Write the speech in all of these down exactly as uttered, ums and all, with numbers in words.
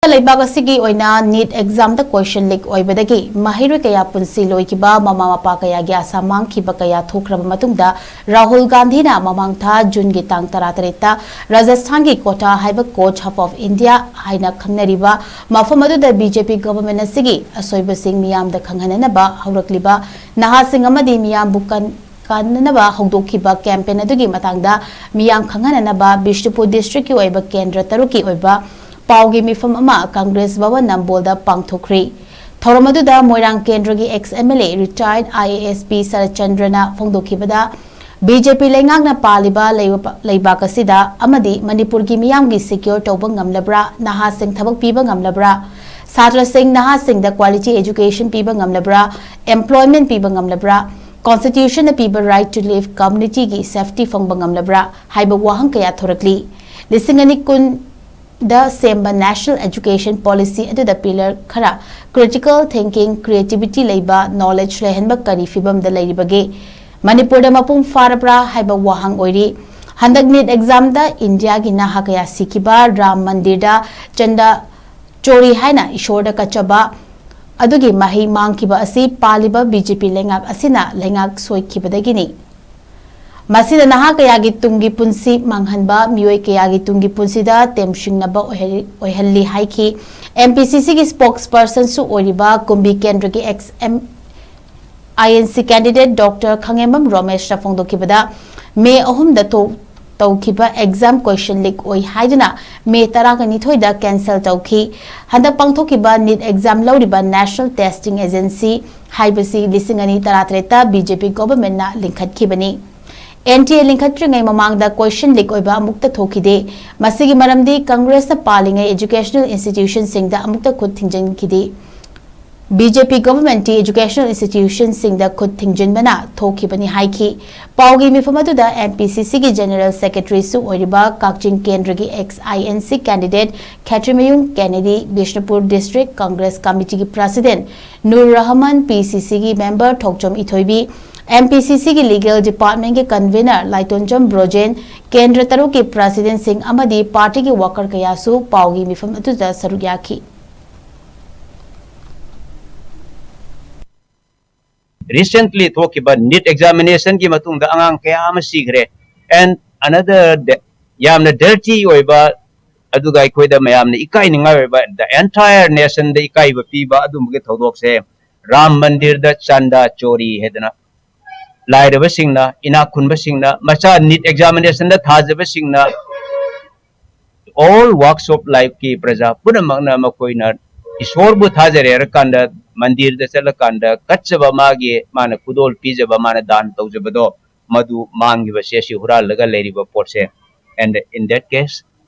ꯂꯩꯕꯥꯛ ꯑꯁꯤꯒꯤ ꯑꯣꯏꯅ ꯅꯤꯠ ꯑꯦꯛꯖꯥꯝꯗ ꯀꯣꯏꯁꯟ ꯂꯤꯛ ꯑꯣꯏꯕꯗꯒꯤ ꯃꯍꯩꯔꯣꯏ ꯀꯌꯥ ꯄꯨꯟꯁꯤ ꯂꯣꯏꯈꯤꯕ, ꯃꯃꯥ ꯃꯄꯥ ꯀꯌꯥꯒꯤ ꯑꯁꯥ ꯃꯥꯡꯈꯤꯕ ꯀꯌꯥ ꯊꯣꯛꯈ꯭ꯔꯕ ꯃꯇꯨꯡꯗ, ꯔꯥꯍꯨꯜ ꯒꯥꯟꯙꯤꯅ ꯃꯃꯥꯡ ꯊꯥ ꯖꯨꯟꯒꯤ ꯇꯥꯡ ꯇꯔꯥꯇꯔꯦꯠꯇ ꯔꯥꯖꯁꯊꯥꯟꯒꯤ ꯀꯣꯊꯥ ꯍꯥꯏꯕ ꯀꯣꯊ ꯑꯣꯐ ꯏꯟꯗꯤꯌꯥ ꯍꯥꯏꯅ ꯈꯪꯅꯔꯤꯕ ꯃꯐꯝ ꯑꯗꯨꯗ ꯕꯤ ꯖꯦ ꯄꯤ ꯒꯚꯔꯟꯃꯦꯟꯠ ꯑꯁꯤꯒꯤ ꯑꯁꯣꯏꯕꯁꯤꯡ ꯃꯤꯌꯥꯝꯗ ꯈꯪꯍꯟꯅꯅꯕ ꯍꯧꯔꯛꯂꯤꯕ ꯅꯍꯥꯁꯤꯡ ꯑꯃꯗꯤ ꯃꯤꯌꯥꯝꯕꯨ ꯀꯟ-, ꯀꯥꯟꯅꯅꯕ ꯍꯧꯗꯣꯛꯈꯤꯕ ꯀꯦꯝꯄꯦꯟ ꯑꯗꯨꯒꯤ ꯃꯇꯥꯡꯗ ꯃꯤꯌꯥꯝ ꯈꯪꯍꯟꯅꯅꯕ ꯕꯤꯁꯅꯨꯄꯨꯔ ꯗꯤꯁꯇ꯭ꯔꯤꯛꯀꯤ ꯑꯣꯏꯕ ꯀꯦꯟꯗ꯭ꯔ ꯇꯔꯨꯛꯀꯤ ꯑꯣꯏꯕ ꯄꯥꯎꯒꯤ ꯃꯤꯐꯝ ꯑꯃ ꯀꯪꯒ꯭ꯔꯦꯁ ꯚꯕꯟ ꯅꯝꯕꯣꯜꯗ ꯄꯥꯡꯊꯣꯛꯈ꯭ꯔꯤ꯫ ꯊꯧꯔꯝ ꯑꯗꯨꯗ ꯃꯣꯏꯔꯥꯡ ꯀꯦꯟꯗ꯭ꯔꯒꯤ ex M L A retired I A S P ꯁꯔꯠꯆꯟꯗ꯭ꯔꯅ ꯐꯣꯡꯗꯣꯛꯈꯤꯕꯗ, ꯕꯤ ꯖꯦ ꯄꯤ ꯂꯩꯉꯥꯛꯅ ꯄꯥꯜꯂꯤꯕ ꯂꯩꯕ-, ꯂꯩꯕꯥꯛ ꯑꯁꯤꯗ ꯑꯃꯗꯤ ꯃꯅꯤꯄꯨꯔꯒꯤ ꯃꯤꯌꯥꯝꯒꯤ ꯁꯦꯀ꯭ꯌꯣꯔ ꯇꯧꯕ ꯉꯝꯂꯕ꯭ꯔꯥ, ꯅꯍꯥꯁꯤꯡ ꯊꯕꯛ ꯄꯤꯕ ꯉꯝꯂꯕ꯭ꯔꯥ, ꯁꯥꯇ꯭ꯔꯁꯤꯡ, ꯅꯍꯥꯁꯤꯡꯗ quality education ꯄꯤꯕ ꯉꯝꯂꯕ꯭ꯔꯥ, employment ꯄꯤꯕ ꯉꯝꯂꯕ꯭ꯔꯥ, constitution ꯅ ꯄꯤꯕ right to live, community ꯒꯤ safety ꯐꯪꯕ ꯉꯝꯂꯕ꯭ꯔꯥ ꯍꯥꯏꯕ ꯋꯥꯍꯪ ꯀꯌꯥ ꯊꯣꯔꯛꯂꯤ꯫ ꯂꯤꯁꯤꯡ ꯑꯅꯤ ꯀꯨꯟ ꯗ ꯁꯦꯝꯕ National Education Policy ꯑꯗꯨꯗ pillar ꯈꯔ, critical thinking, creativity ꯂꯩꯕ, knowledge ꯂꯩꯍꯟꯕ ꯀꯔꯤ ꯐꯤꯕꯝꯗ ꯂꯩꯔꯤꯕꯒꯦ? ꯃꯅꯤꯄꯨꯔꯗ ꯃꯄꯨꯡ ꯐꯥꯔꯕ꯭ꯔꯥ ꯍꯥꯏꯕ ꯋꯥꯍꯪ ꯑꯣꯏꯔꯤ꯫ ꯍꯟꯗꯛ ꯅꯤꯠ ꯑꯦꯛꯖꯥꯝꯗ ꯏꯟꯗꯤꯌꯥꯒꯤ ꯅꯍꯥ ꯀꯌꯥ ꯁꯤꯈꯤꯕ, ꯔꯥꯝ ꯃꯟꯗꯤꯔꯗ ꯆꯟꯗ ꯆꯣꯔꯤ ꯍꯥꯏꯅ ꯏꯁꯣꯔꯗ ꯀꯠꯆꯕ ꯑꯗꯨꯒꯤ ꯃꯍꯩ ꯃꯥꯡꯈꯤꯕ ꯑꯁꯤ ꯄꯥꯜꯂꯤꯕ ꯕꯤ ꯖꯦ ꯄꯤ ꯂꯩꯉꯥꯛ ꯑꯁꯤꯅ ꯂꯩꯉꯥꯛ ꯁꯣꯏꯈꯤꯕꯗꯒꯤꯅꯤ꯫ ꯃꯁꯤꯅ ꯅꯍꯥ ꯀꯌꯥꯒꯤ ꯇꯨꯡꯒꯤ ꯄꯨꯟꯁꯤ ꯃꯥꯡꯍꯟꯕ, ꯃꯤꯑꯣꯏ ꯀꯌꯥꯒꯤ ꯇꯨꯡꯒꯤ ꯄꯨꯟꯁꯤꯗ ꯇꯦꯝꯁꯤꯡꯅꯕ ꯑꯣꯏꯍꯜ-, ꯑꯣꯏꯍꯜꯂꯤ ꯍꯥꯏꯈꯤ꯫ M P C C ꯒꯤ spokesperson ꯁꯨ ꯑꯣꯏꯔꯤꯕ ꯀꯨꯝꯕꯤ ꯀꯦꯟꯗ꯭ꯔꯒꯤ ex M-, I N C candidate Doctor ꯈꯪꯉꯦꯝꯕꯝ ꯔꯣꯃꯦꯁꯅ ꯐꯣꯡꯗꯣꯛꯈꯤꯕꯗ, ꯃꯦ ꯑꯍꯨꯝꯗ ꯊꯣꯛ-, ꯇꯧꯈꯤꯕ exam question leak ꯑꯣꯏ ꯍꯥꯏꯗꯨꯅ ꯃꯦ ꯇꯔꯥꯅꯤꯊꯣꯏꯗ cancel ꯇꯧꯈꯤ꯫ ꯍꯟꯗꯛ ꯄꯥꯡꯊꯣꯛꯈꯤꯕ ꯅꯤꯠ exam ꯂꯧꯔꯤꯕ National Testing Agency ꯍꯥꯏꯕꯁꯤ ꯂꯤꯁꯤꯡ ꯑꯅꯤ ꯇꯔꯥꯇꯔꯦꯠꯇ B J P government ꯅ ꯂꯤꯡꯈꯠꯈꯤꯕꯅꯤ꯫ N T A ꯂꯤꯡꯈꯠꯇ꯭ꯔꯤꯉꯩ ꯃꯃꯥꯡꯗ question leak ꯑꯣꯏꯕ ꯑꯃꯨꯛꯇ ꯊꯣꯛꯈꯤꯗꯦ꯫ ꯃꯁꯤꯒꯤ ꯃꯔꯝꯗꯤ ꯀꯪꯒ꯭ꯔꯦꯁꯅ ꯄꯥꯜꯂꯤꯉꯩ educational institution ꯁꯤꯡꯗ ꯑꯃꯨꯛꯇ ꯈꯨꯠ ꯊꯤꯡꯖꯤꯟꯈꯤꯗꯦ꯫ ꯕꯤ ꯖꯦ ꯄꯤ ꯒꯚꯔꯟꯃꯦꯟꯠꯀꯤ ꯏꯖꯨꯀꯦꯁꯅꯦꯜ ꯏꯟꯁꯇꯤꯇ꯭ꯌꯨꯁꯟꯁꯤꯡꯗ ꯈꯨꯠ ꯊꯤꯡꯖꯤꯟꯕꯅ ꯊꯣꯛꯈꯤꯕꯅꯤ ꯍꯥꯏꯈꯤ꯫ ꯄꯥꯎꯒꯤ ꯃꯤꯐꯝ ꯑꯗꯨꯗ ꯑꯦꯝ ꯄꯤ ꯁꯤ ꯁꯤꯒꯤ ꯖꯦꯅꯔꯦꯜ ꯁꯦꯀ꯭ꯔꯦꯇꯔꯤꯁꯨ ꯑꯣꯏꯔꯤꯕ ꯀꯛꯆꯤꯡ ꯀꯦꯟꯗ꯭ꯔꯒꯤ ꯑꯦꯛꯁ ꯑꯥꯏ ꯑꯦꯟ ꯁꯤ ꯀꯦꯟꯗꯤꯗꯦꯠ ꯈꯦꯇ꯭ꯔꯤꯃꯌꯨꯝ ꯀꯦꯅꯦꯗꯤ, ꯕꯤꯁꯅꯨꯄꯨꯔ ꯗꯤꯁꯇ꯭ꯔꯤꯛ ꯀꯪꯒ꯭ꯔꯦꯁ ꯀꯃꯤꯇꯤꯒꯤ ꯄ꯭ꯔꯁꯤꯗꯦꯟꯠ ꯅꯨꯔ ꯔꯍꯃꯟ, ꯄꯤ ꯁꯤ ꯁꯤꯒꯤ ꯃꯦꯝꯕꯔ ꯊꯣꯛꯆꯣꯝ ꯏꯊꯣꯏꯕꯤ, ꯑꯦꯝ ꯄꯤ ꯁꯤ ꯁꯤꯒꯤ ꯂꯤꯒꯦꯜ ꯗꯤꯄꯥꯔꯠꯃꯦꯟꯠꯀꯤ ꯀꯟꯚꯤꯅꯔ ꯂꯥꯏꯇꯣꯟꯖꯝ ꯕ꯭ꯔꯣꯖꯦꯟ, ꯀꯦꯟꯗ꯭ꯔ ꯇꯔꯨꯛꯀꯤ ꯄ꯭ꯔꯁꯤꯗꯦꯟꯠꯁꯤꯡ ꯑꯃꯗꯤ ꯄꯥꯔꯇꯤꯒꯤ ꯋꯥꯀꯔ ꯀꯌꯥꯁꯨ ꯄꯥꯎꯒꯤ ꯃꯤꯐꯝ ꯑꯗꯨꯗ ꯁꯔꯨꯛ ꯌꯥꯈꯤ꯫ Recently ꯊꯣꯛꯈꯤꯕ ꯅꯤꯠ ꯑꯦꯛꯖꯥꯃꯤꯅꯦꯁꯟꯒꯤ ꯃꯇꯨꯡꯗ ꯑꯉꯥꯡ ꯀꯌꯥ ꯑꯃ ꯁꯤꯈ꯭ꯔꯦ꯫ And another de-, ꯌꯥꯝꯅ ꯗꯔꯇꯤ ꯑꯣꯏꯕ, ꯑꯗꯨꯒ ꯑꯩꯈꯣꯏꯗ ꯃꯌꯥꯝꯅ ꯏꯀꯥꯏꯅꯤꯡꯉꯥꯏ ꯑꯣꯏꯕ, the entire nationꯗ ꯏꯀꯥꯏꯕ ꯄꯤꯕ ꯑꯗꯨꯝꯕꯒꯤ ꯊꯧꯗꯣꯛꯁꯦ, ꯔꯥꯝ ꯃꯟꯗꯤꯔꯗ ꯆꯥꯟꯗꯥ ꯆꯣꯔꯤ ꯍꯥꯏꯗꯅ ꯂꯥꯏꯔꯕꯁꯤꯡꯅ, ꯏꯅꯥꯛ ꯈꯨꯟꯕꯁꯤꯡꯅ, ꯃꯆꯥ ꯅꯤꯠ ꯑꯦꯛꯖꯥꯃꯤꯅꯦꯁꯟꯗ ꯊꯥꯖꯕꯁꯤꯡꯅ, all walks of lifeꯀꯤ ꯄ꯭ꯔꯖꯥ ꯄꯨꯝꯅꯃꯛꯅ ꯃꯈꯣꯏꯅ ꯏꯁꯣꯔꯕꯨ ꯊꯥꯖꯔꯦ ꯍꯥꯏꯔꯀꯥꯟꯗ, ꯃꯟꯗꯤꯔꯗ ꯆꯠꯂꯀꯥꯟꯗ ꯀꯠꯆꯕ, ꯃꯥꯒꯤ, ꯃꯥꯅ ꯈꯨꯗꯣꯜ ꯄꯤꯖꯕ, ꯃꯥꯅ ꯗꯥꯟ ꯇꯧꯖꯕꯗꯣ, ꯃꯗꯨ ꯃꯥꯡꯈꯤꯕꯁꯦ ꯑꯁꯤ ꯍꯨꯔꯥꯜꯂꯒ ꯂꯩꯔꯤꯕ ꯄꯣꯠꯁꯦ꯫ And in that case,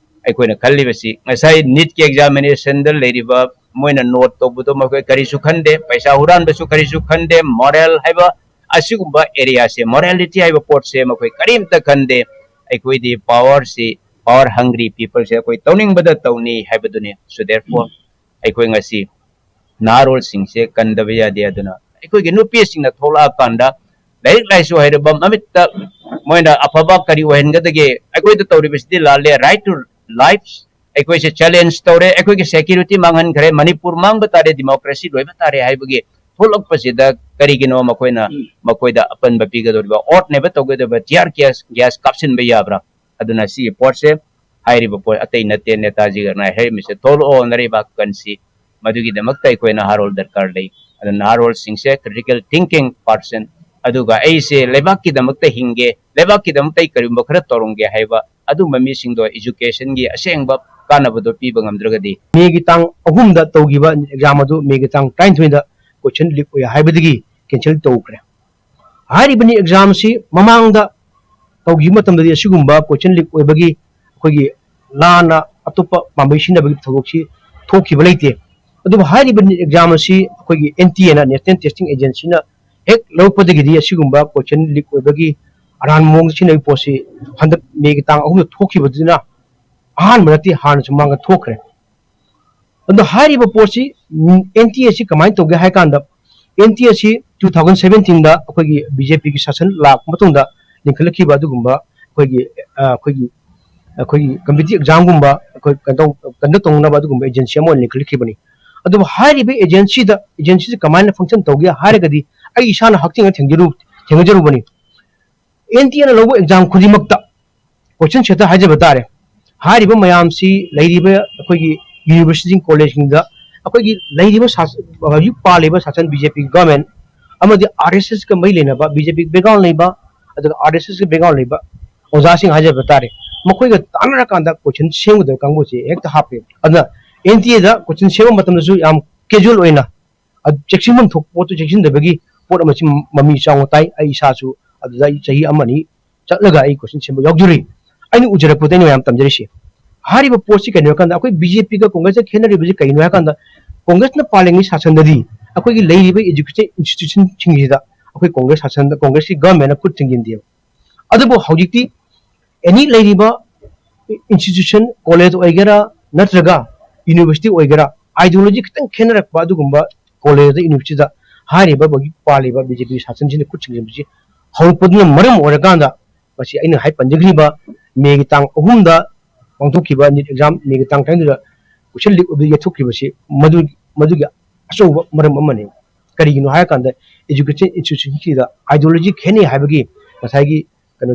ꯑꯩꯈꯣꯏꯅ ꯈꯜꯂꯤꯕꯁꯤ, ꯉꯁꯥꯏ ꯅꯤꯠꯀꯤ ꯑꯦꯛꯖꯥꯃꯤꯅꯦꯁꯟꯗ ꯂꯩꯔꯤꯕ, ꯃꯣꯏꯅ ꯅꯣꯠ ꯇꯧꯕꯗꯣ ꯃꯈꯣꯏ ꯀꯔꯤꯁꯨ ꯈꯟꯗꯦ, ꯄꯩꯁꯥ ꯍꯨꯔꯥꯟꯕꯁꯨ ꯀꯔꯤꯁꯨ ꯈꯟꯗꯦ, ꯃꯣꯔꯦꯜ ꯍꯥꯏꯕ ꯑꯁꯤꯒꯨꯝꯕ ꯑꯦꯔꯤꯌꯥꯁꯦ, ꯃꯣꯔꯦꯂꯤꯇꯤ ꯍꯥꯏꯕ ꯄꯣꯠꯁꯦ ꯃꯈꯣꯏ ꯀꯔꯤꯝꯇ ꯈꯟꯗꯦ꯫ ꯑꯩꯈꯣꯏꯗꯤ ꯄꯥꯋꯔꯁꯤ, ꯄꯥꯋꯔ ꯍꯪꯒ꯭ꯔꯤ ꯄꯤꯄꯜꯁꯦ ꯑꯩꯈꯣꯏ ꯇꯧꯅꯤꯡꯕꯗ ꯇꯧꯅꯤ ꯍꯥꯏꯕꯗꯨꯅꯤ꯫ So therefore, ꯑꯩꯈꯣꯏ ꯉꯁꯤ ꯅꯍꯥꯔꯣꯜꯁꯤꯡꯁꯦ ꯀꯟꯗꯕ ꯌꯥꯗꯦ꯫ ꯑꯗꯨꯅ ꯑꯩꯈꯣꯏꯒꯤ ꯅꯨꯄꯤꯁꯤꯡꯅ ꯊꯣꯛꯂꯛꯑꯀꯥꯟꯗ ꯂꯥꯏꯔꯤꯛ ꯂꯥꯏꯁꯨ ꯍꯩꯔꯕ ꯃꯃꯤꯠꯇ ꯃꯣꯏꯅ ꯑꯐꯕ ꯀꯔꯤ ꯑꯣꯏꯍꯟꯒꯗꯒꯦ? ꯑꯩꯈꯣꯏꯗ ꯇꯧꯔꯤꯕꯁꯤꯗꯤ ꯂꯥꯜꯂꯦ꯫ Right to lives ꯑꯩꯈꯣꯏꯁꯦ ꯆꯦꯂꯦꯟꯖ ꯇꯧꯔꯦ, ꯑꯩꯈꯣꯏꯒꯤ ꯁꯦꯀ꯭ꯌꯨꯔꯤꯇꯤ ꯃꯥꯡꯍꯟꯈ꯭ꯔꯦ, ꯃꯅꯤꯄꯨꯔ ꯃꯥꯡꯕ ꯇꯥꯔꯦ, ꯗꯤꯃꯣꯀ꯭ꯔꯦꯁꯤ ꯂꯣꯏꯕ ꯇꯥꯔꯦ ꯍꯥꯏꯕꯒꯤ ꯊꯣꯛꯂꯛꯄꯁꯤꯗ ꯀꯔꯤꯒꯤꯅꯣ ꯃꯈꯣꯏꯅ ꯎꯝ꯫ ꯃꯈꯣꯏꯗ ꯑꯄꯟꯕ ꯄꯤꯒꯗꯧꯔꯤꯕ? ꯑꯣꯠꯅꯕ ꯇꯧꯒꯗꯧꯔꯤꯕ ꯇꯤꯌꯥꯔ ꯒ꯭ꯌꯥꯁ, ꯒ꯭ꯌꯥꯁ ꯀꯥꯞꯁꯤꯟꯕ ꯌꯥꯕ꯭ꯔꯥ? ꯑꯗꯨꯅ ꯁꯤꯒꯤ ꯄꯣꯠꯁꯦ, ꯍꯥꯏꯔꯤꯕ ꯄꯣꯠ ꯑꯇꯩ ꯅꯠꯇꯦ, ꯅꯦꯇꯥꯖꯤꯒ ꯍꯥꯏꯔꯝꯃꯤꯁꯦ, "ꯊꯣꯛꯂꯛꯑꯣ ꯅꯔꯩꯕꯥꯛ ꯀꯟꯁꯤ"꯫ ꯃꯗꯨꯒꯤꯗꯃꯛꯇ ꯑꯩꯈꯣꯏꯅ ꯍꯥꯔꯣꯜ ꯗꯔꯀꯥꯔ ꯂꯩ꯫ ꯑꯗꯨꯅ ꯅꯍꯥꯔꯣꯜꯁꯤꯡꯁꯦ critical thinking person, ꯑꯗꯨꯒ ꯑꯩꯁꯦ ꯂꯩꯕꯥꯛꯀꯤꯗꯃꯛꯇ ꯍꯤꯡꯒꯦ, ꯂꯩꯕꯥꯛꯀꯤꯗꯃꯛꯇ ꯑꯩ ꯀꯔꯤꯒꯨꯝꯕ ꯈꯔ ꯇꯧꯔꯝꯒꯦ ꯍꯥꯏꯕ ꯑꯗꯨꯝꯕ ꯃꯤꯁꯤꯡꯗꯣ ꯏꯖꯨꯀꯦꯁꯟꯒꯤ ꯑꯁꯦꯡꯕ ꯀꯥꯟꯅꯕꯗꯣ ꯄꯤꯕ ꯉꯝꯗ꯭ꯔꯒꯗꯤ꯫ ꯃꯦꯒꯤ ꯇꯥꯡ ꯑꯍꯨꯝꯗ ꯇꯧꯈꯤꯕ ꯑꯦꯛꯖꯥꯝ ꯑꯗꯨ ꯃꯦꯒꯤ ꯇꯥꯡ ꯇꯔꯥꯅꯤꯊꯣꯏꯗ ꯀꯣꯏꯁꯟ ꯂꯤꯛ ꯑꯣꯏ ꯍꯥꯏꯕꯗꯒꯤ ꯀꯦꯟꯁꯦꯜ ꯇꯧꯈ꯭ꯔꯦ꯫ ꯍꯥꯏꯔꯤꯕꯅꯤ ꯑꯦꯛꯖꯥꯝꯁꯤ ꯃꯃꯥꯡꯗ ꯇꯧꯈꯤꯕ ꯃꯇꯝꯗꯗꯤ ꯑꯁꯤꯒꯨꯝꯕ ꯀꯣꯏꯁꯟ ꯂꯤꯛ ꯑꯣꯏꯕꯒꯤ ꯑꯩꯈꯣꯏꯒꯤ ꯂꯥꯟꯅ ꯑꯇꯣꯞꯄ ꯄꯥꯝꯕꯩ ꯁꯤꯖꯤꯟꯅꯕꯒꯤ ꯊꯧꯗꯣꯛꯁꯤ ꯊꯣꯛꯈꯤꯕ ꯂꯩꯇꯦ꯫ ꯑꯗꯨꯕꯨ ꯍꯥꯏꯔꯤꯕ NEET exam ꯑꯁꯤ ꯑꯩꯈꯣꯏꯒꯤ N T A ꯅ, National Testing Agency ꯅ ꯍꯦꯛ ꯂꯧꯔꯛꯄꯗꯒꯤꯗꯤ ꯑꯁꯤꯒꯨꯝꯕ question leak ꯑꯣꯏꯕꯒꯤ ꯑꯔꯥꯟꯕ ꯃꯑꯣꯡꯗ ꯁꯤꯖꯤꯟꯅꯕꯒꯤ ꯄꯣꯠꯁꯤ ꯍꯟꯗꯛ May ꯒꯤ ꯇꯥꯡ ꯑꯍꯨꯝꯗ ꯊꯣꯛꯈꯤꯕꯗꯨꯅ ꯑꯍꯥꯟꯕ ꯅꯠꯇꯦ, ꯍꯥꯟꯅꯁꯨ ꯃꯃꯥꯡꯗ ꯊꯣꯛꯈ꯭ꯔꯦ꯫ ꯑꯗꯣ ꯍꯥꯏꯔꯤꯕ ꯄꯣꯠꯁꯤ, ꯎꯝ, N T A ꯁꯤ ꯀꯃꯥꯏꯅ ꯇꯧꯒꯦ ꯍꯥꯏ ꯀꯥꯟꯗ, N T A ꯁꯤ two thousand seventeen ꯗ ꯑꯩꯈꯣꯏꯒꯤ B J P ꯒꯤ ꯁꯥꯁꯟ ꯂꯥꯛꯄ ꯃꯇꯨꯡꯗ ꯂꯤꯡꯈꯠꯂꯛꯈꯤꯕ ꯑꯗꯨꯒꯨꯝꯕ ꯑꯩꯈꯣꯏꯒꯤ, ꯑ, ꯑꯩꯈꯣꯏꯒꯤ, ꯑꯩꯈꯣꯏꯒꯤ competitive exam ꯒꯨꯝꯕ ꯑꯩꯈꯣꯏ ꯀꯩꯅꯣ ꯇꯧ-, conduct ꯇꯧꯅꯕ ꯑꯗꯨꯒꯨꯝꯕ agency ꯑꯃ ꯑꯣꯏꯅ ꯂꯤꯡꯈꯠꯂꯛꯈꯤꯕꯅꯤ꯫ ꯑꯗꯨꯕꯨ ꯍꯥꯏꯔꯤꯕ agency ꯗ, agency ꯁꯤ ꯀꯃꯥꯏꯅ function ꯇꯧꯒꯦ ꯍꯥꯏꯔꯒꯗꯤ, ꯑꯩ ꯏꯁꯥꯅ ꯍꯛꯊꯦꯡꯅ ꯊꯦꯡꯅꯖꯔꯨ-, ꯊꯦꯡꯅꯖꯔꯨꯕꯅꯤ꯫ N T A ꯅ ꯂꯧꯕ exam ꯈꯨꯗꯤꯡꯃꯛꯇ question set ꯍꯥꯏꯖꯕ ꯇꯥꯔꯦ꯫ ꯍꯥꯏꯔꯤꯕ ꯃꯌꯥꯝꯁꯤ ꯂꯩꯔꯤꯕ ꯑꯩꯈꯣꯏꯒꯤ university, college ꯁꯤꯡꯗ ꯑꯩꯈꯣꯏꯒꯤ ꯂꯩꯔꯤꯕ ꯁꯥ-, ꯍꯧꯖꯤꯛ ꯄꯥꯜꯂꯤꯕ ꯁꯥꯁꯟ B J P government ꯑꯃꯗꯤ R S S ꯀ ꯃꯔꯤ ꯂꯩꯅꯕ, B J P background ꯂꯩꯕ, ꯑꯗꯨꯒ R S S ꯀ background ꯂꯩꯕ ꯑꯣꯖꯥꯁꯤꯡ ꯍꯥꯏꯖꯕ ꯇꯥꯔꯦ, ꯃꯈꯣꯏꯒ ꯇꯥꯟꯅꯔꯀꯥꯟꯗ question ꯁꯦꯝꯒꯗꯕ ꯀꯥꯡꯕꯨꯁꯦ ꯍꯦꯛꯇ ꯍꯥꯞꯄꯦ꯫ ꯑꯗꯨꯅ N T A the question ꯁꯦꯝꯕ ꯃꯇꯝꯗꯁꯨ ꯌꯥꯝ casual ꯑꯣꯏꯅ, ꯑꯗꯨ ꯆꯦꯛꯁꯤꯟꯐꯝ ꯊꯣꯛꯄ ꯄꯣꯠꯇꯨ ꯆꯦꯛꯁꯤꯟꯗꯕꯒꯤ ꯄꯣꯠ ꯑꯃꯁꯤ ꯃꯃꯤ ꯆꯥꯎꯅ ꯇꯥꯏ꯫ ꯑꯩ ꯏꯁꯥꯁꯨ ꯑꯗꯨꯗ ꯑꯩ ꯆꯍꯤ ꯑꯃ ꯑꯅꯤ ꯆꯠꯂꯒ ꯑꯩ question ꯁꯦꯝꯕ ꯌꯥꯎꯖꯔꯨꯏ꯫ ꯑꯩꯅ ꯎꯖꯔꯛꯄꯗ ꯑꯩꯅ ꯃꯌꯥꯝ ꯇꯝꯖꯔꯤꯁꯤ꯫ ꯍꯥꯏꯔꯤꯕ ꯄꯣꯠꯁꯤ ꯀꯩꯅꯣ ꯍꯥꯏꯀꯥꯟꯗ, ꯑꯩꯈꯣꯏ B J P ꯒ Congress ꯀ ꯈꯦꯠꯅꯔꯤꯕꯁꯤ ꯀꯩꯅꯣ ꯍꯥꯏꯀꯥꯟꯗ, Congress ꯅ ꯄꯥꯜꯂꯤꯉꯩ ꯁꯥꯁꯟꯗꯗꯤ ꯑꯩꯈꯣꯏꯒꯤ ꯂꯩꯔꯤꯕ education institution ꯁꯤꯡꯁꯤꯗ ꯑꯩꯈꯣꯏ Congress ꯁꯥꯁꯟꯗ, Congress ꯀꯤ government ꯅ ꯈꯨꯠ ꯊꯤꯡꯖꯤꯟꯗꯦꯕ꯫ ꯑꯗꯨꯕꯨ ꯍꯧꯖꯤꯛꯇꯤ any ꯂꯩꯔꯤꯕ institution, college ꯑꯣꯏꯒꯦꯔꯥ ꯅꯠꯇ꯭ꯔꯒ university ꯑꯣꯏꯒꯦꯔꯥ, ideology ꯈꯤꯇꯪ ꯈꯦꯠꯅꯔꯛꯄ ꯑꯗꯨꯒꯨꯝꯕ college ꯗ, university ꯗ ꯍꯥꯏꯔꯤꯕ ꯍꯧꯖꯤꯛ ꯄꯥꯜꯂꯤꯕ B J P ꯁꯥꯁꯟꯁꯤꯅ ꯈꯨꯠ ꯊꯤꯡꯖꯤꯟꯕꯁꯤ ꯍꯧꯔꯛꯄꯗꯨꯅ ꯃꯔꯝ ꯑꯣꯏꯔꯀꯥꯟꯗ, ꯃꯁꯤ ꯑꯩꯅ ꯍꯥꯏ ꯄꯟꯖꯈ꯭ꯔꯤꯕ May ꯒꯤ ꯇꯥꯡ ꯑꯍꯨꯝꯗ ꯄꯥꯡꯊꯣꯛꯈꯤꯕ NEET exam, May ꯒꯤ ꯇꯥꯡ ꯇꯔꯥꯍꯨꯝꯗꯣꯏꯗ question leak ꯑꯣꯏꯕ ꯌꯩꯊꯣꯛꯈꯤꯕꯁꯤ ꯃꯗꯨ, ꯃꯗꯨꯒꯤ ꯑꯆꯧꯕ ꯃꯔꯝ ꯑꯃꯅꯤ꯫ ꯀꯔꯤꯒꯤꯅꯣ ꯍꯥꯏꯔꯀꯥꯟꯗ, education institution ꯁꯤꯗ ideology ꯈꯦꯠꯅꯩ ꯍꯥꯏꯕꯒꯤ ꯉꯁꯥꯏꯒꯤ ꯀꯩꯅꯣ,